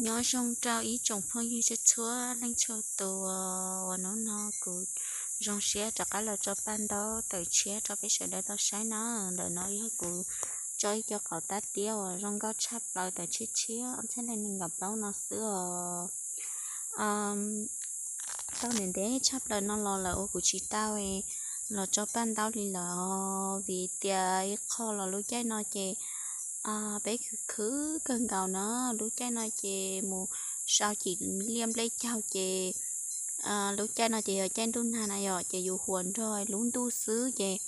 Nyob zoo rau ib tsoom phooj ywg txhua txhua leej txhua tus uas hnub no kuv zoo siab rov qab los tso paj ntaub tawm tshiab rau peb sawv daws tau saib na. Ntawm no yog kuv tso ib co qauv tab tiab uas zoo nkauj tshaj plaws tawm tshiab tshiab ob txhiab nees nkaum plaub no xwb os. Tau ntev ntev tshaj plaws no los lawm uas kuv tsis tau los tso paj ntaub li lawm os, vim tias ib qho los lub caij no ces peb khwv khwv kawg nkaus na. Lub caij no ces mus sau cim liaj nplej caug ces lub caij no ces yog caij ntuj nag na yom, ces yus huas nrog lub ntuj xwb ces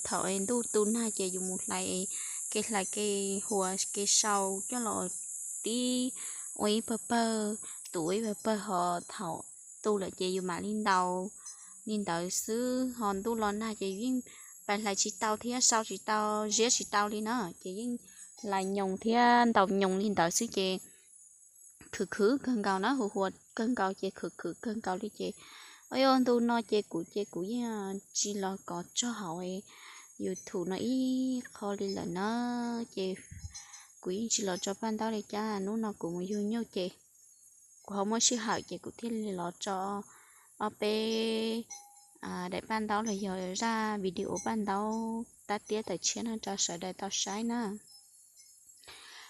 thaum ntuj tu nag ces yus mus hlais kev, hlais kev huas kev sau coj los tib ua ib pawg pawg, tus ua ib pawg pawg ho thaum tu lawm ces yus mam li ntaus li ntawd xwb. Ho ntuj los nag ces yus yeej pais hlais tsis tau thiab sau tsis tau, ziab tsis tau li na, ces yeej hlais nyoos thiab ntaus nyoos li ntawd xwb ces khwv khwv kawg nkaus na, huas huas kawg nkaus ces khwv khwv kawg nkaus li ces, o, ntu no ces kuv ces kuv yeej tsis los kov tso hauv YouTube no ib qho li lawm na, ces kuv yeej tsis los tso paj ntaub li. Cas hnub no kuv mus yug nyuj ces kuv ho muaj sij hawm ces kuv thiaj li los tso ob peb daim paj ntaub los yog zaj video paj ntaub tab tiab tawm tshiab no rau sawv daws tau saib na.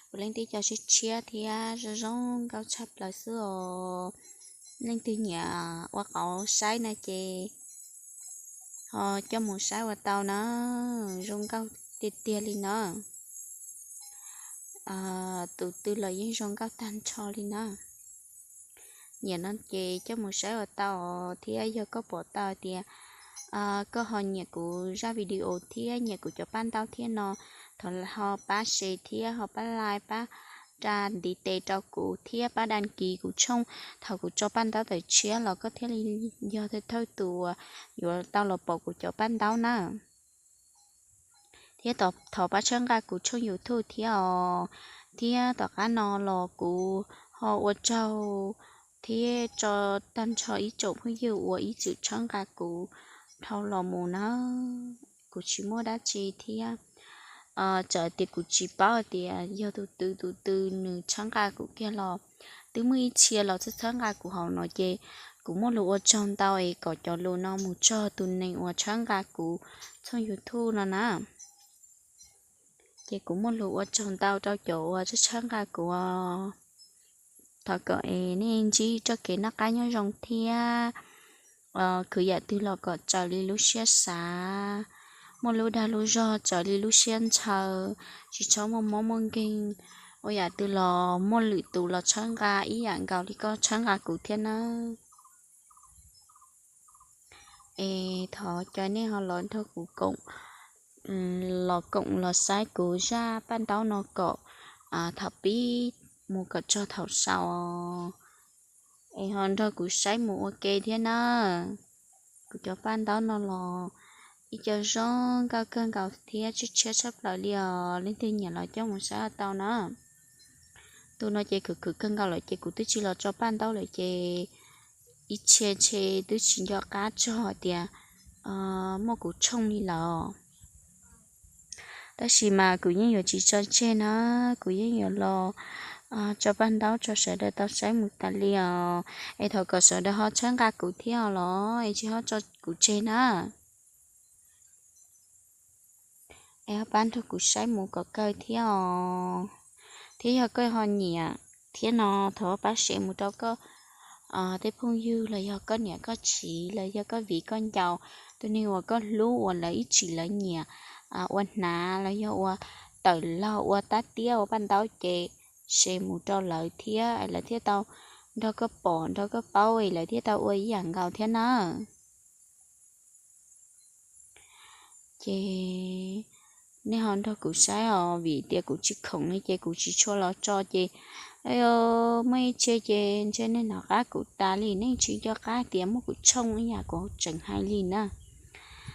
Kuv leej twg cov tshiab tshiab thiab zoo zoo nkauj tshaj plaws xwb os. Leej twg nyiam ua qauv saib na ces ho coj mus saib ua tau na, zoo nkauj tiag tiag li na. Tus twg los yeej zoo nkauj tag nrho li na. Nyiam no ces coj mus saib ua tau thiab yog koj pom tau tias koj ho nyiam kuv zaj video thiab nyiam kuv cov paj ntaub thiab no, thov ho pab share thiab ho pab like pab ra ntiv tes rau kuv thiab pab đăng ký kuv tshooj. Thaum kuv tso paj ntaub tawm tshiab los koj thiaj li yog thawj thawj tus uas yuav tau los pom kuv cov paj ntaub na. Thiab thov pab txhawb nqa kuv tshooj YouTube thiab os. Thiab tom qab no los kuv ho ua tsaug thiab tso tag nrho ib tsoom phooj ywg uas ib txwm txhawb nqa kuv dhau los mus na. Kuv tsis muaj dab tsi thiab, txawm tias kuv tsis paub tias yog tus twg tus twg nws txhawb nqa kuv kiag los twb muaj ib txhia los txhawb txhawb nqa kuv hauv no ces kuv muaj lus ua tsaug ntau es kom cov lus no mus txog tus neeg uas txhawb nqa kuv tshooj YouTube no na. Ces kuv muaj lus ua tsaug ntau rau cov uas txhawb txhawb nqa kuv. Thov kom es nej ntsib txoj kev noj qab nyob zoo thiab khwv yam twg los kom txawm li lub siab xav, muaj lub dag lub zog txawm li lub siab ntshaw, tsis txhob muaj mob muaj nkeeg, ua yam twg los muaj lwm tus los txhawb nqa ib yam nkaus li koj txhawb nqa kuv thiab nawb. Es thov cov nej ho los nrog kuv koom, los koom los saib kuv zaj paj ntaub no kom thaum pib mus kom txog thaum xaus, es ho nrog kuv saib mus ua ke thiab na. Kuv cov paj ntaub no los ib co zoo nkauj kawg nkaus thiab tshiab tshiab tshaj plaws li os, leej twg nyiam los coj mus saib tau na. Ntu no ces khwv khwv kawg nkaus lawm ces kuv twb tsis los tso paj ntaub lawm ces ib txhia ntshe twb tsis nco qab txog hais tias muaj kuv tshooj li lawm. Tab sis mas kuv yeej yuav tsis tso tseg na, kuv yeej yuav los tso paj ntaub tso sawv daws tau saib mus tas li os. Es thov kom sawv daws ho txhawb nqa kuv thiab os los es tsis ho tso kuv tseg na. Es ho pab nrog kuv saib mus kom kawg thiab os. Thiab yog koj ho nyiam thiab no thov pab share mus rau koj tej phooj ywg los yog koj niam koj txiv los yog koj viv koj ncaus, tus neeg uas koj hlub uas lawv ib txwm lawv nyiam ua hnav los yog ua tawm laug ua tab tiab ua paj ntaub ces share mus rau lawv thiab lawv thiaj tau nrog koj pom nrog koj paub es lawv thiaj tau ua ib yam nkaus thiab na. Ces nej ho nrog kuv saib os, vim tias kuv tsis khoom li ces kuv tsis tshua los tso ces muaj ib txhia ces ntshe nej hnov qab kuv tas li, nej tsis nco qab tias muaj kuv tshooj ib yam kuv tseem hais li na.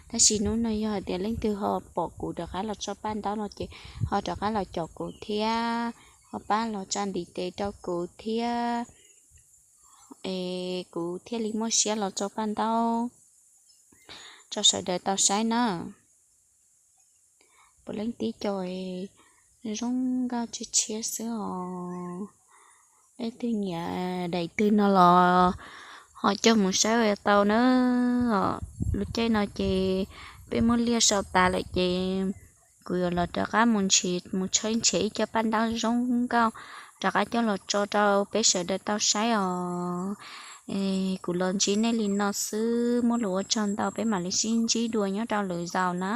Tab sis hnub no yog hais tias leej twg ho pom kuv rov qab los tso paj ntaub no ces ho rov qab los caum kuv thiab ho pab los tsa ntiv tes rau kuv thiab es kuv thiaj li muaj siab los tso paj ntaub tso sawv daws tau saib na. Puav leej tib co zoo nkauj tshiab tshiab xwb os. Leej twg nyiam daim twg no los ho coj mus saib ua tau na. Lub caij no ces peb muab liaj sau tas lawm ces kuv yuav los rov qab mus ntshis mus tshawb nrhiav ib co paj ntaub zoo nkauj rov qab coj los tso rau peb sawv daws tau saib os. Kuv los ntsib nej li no xwb, muaj lus ua tsaug ntau, peb mam li sib ntsib dua nyob rau lwm zaus na.